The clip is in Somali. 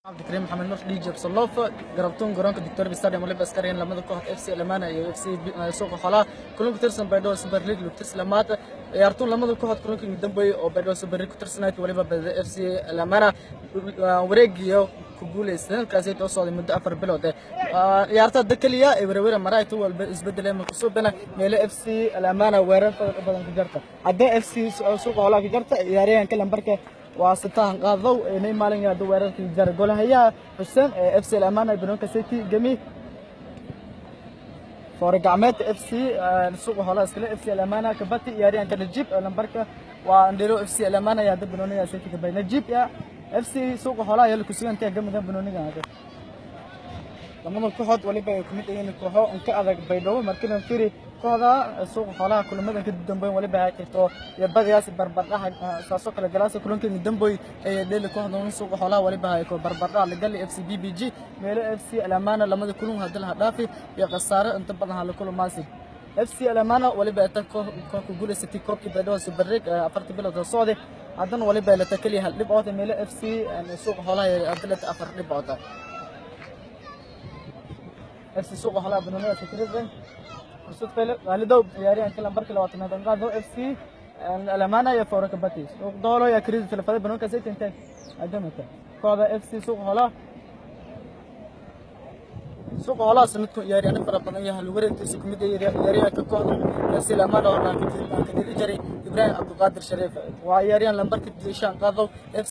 Cabdikariim Maxamed Nur, DJ Absaloof, garabtuun garoonka Victoria Stadium. Waliba askariyan lamada kooxda FC Lamana iyo FC Suuqa Xoolaha, kulan ku tirsan Baydhabo Super League lugtis lamaad. Ciyaartuun lamada kooxood kulankii ugu dambeeyay oo Baydhabo Super League ku tirsanayd, waliba bada FC Lamana wareegiyo ku guuleystay, halkaasi oo socday muddo 4 bilood. Ciyaarta hadda keliya ee werewere maraayta walba isbedeleen makusubana meelo FC Lamana weerar badan ku jarta, haddii FC Suuqa Xoolaha ku jarta ciyaaryahanka lambarka waa sitahan qaadow inay maalin yaado weerarkii jara golahayaha Xuseen ee FC Al-Amana garoonka City gemi foore gacmeed FC Suuqa Xoolaha iskale FC Al-Amana kabati. Ciyaaryahanka Najib lambarka waa Andero FC Al-Amana ayaa dad banooniga City kabay Najib ya FC Suuqa Xoolaha ayaa ku sugan tahay gamidan banooniga. Lamada kooxood waliba ay ku mid yihiin kooxo ka adag Baydhabo. Markii firi kooxda Suuqa Xoolaha kulamadan ka dambeyn waliba ay jirto iyo badiyaas barbardhaha saasoo kale galaasa. Kulankii dambeey ee dheeli kooxda Suuqa Xoolaha waliba ay ko barbardhaha la gali FC BBG, meelo FC Al-Amana lamada kulan hadda la dhaafi iyo khasaare inta badan hala kulmaasi. FC Al-Amana waliba tan koox ku guuleysatay koobkii Baydhabo Super League 4-tii bilood oo socday, haddana waliba la takaliya hal dhibcood, meelo FC Suuqa Xoolaha ay hadda afar dhibcood. FC Suuqa Xoolaha banooniga Secretary fursad fele waalidow ciyaaryahanka lambarka 20aad qaado FC Al-Amana iyo foora kabati Suuq Doolo ya kriis telefada banoonka City intay agamata kooxda FC Suuqa Xoolaha. Suuqa Xoolaha sanadku ciyaaryahanno fara badan yahay lagu wareegtiisa ku mid yahay ciyaaryahanka kooxda FC Al-Amana oo dhanka ka dili jiray Ibrahim Cabdiqaadir Shariif, waa ciyaaryahan lambarka 5 qaado.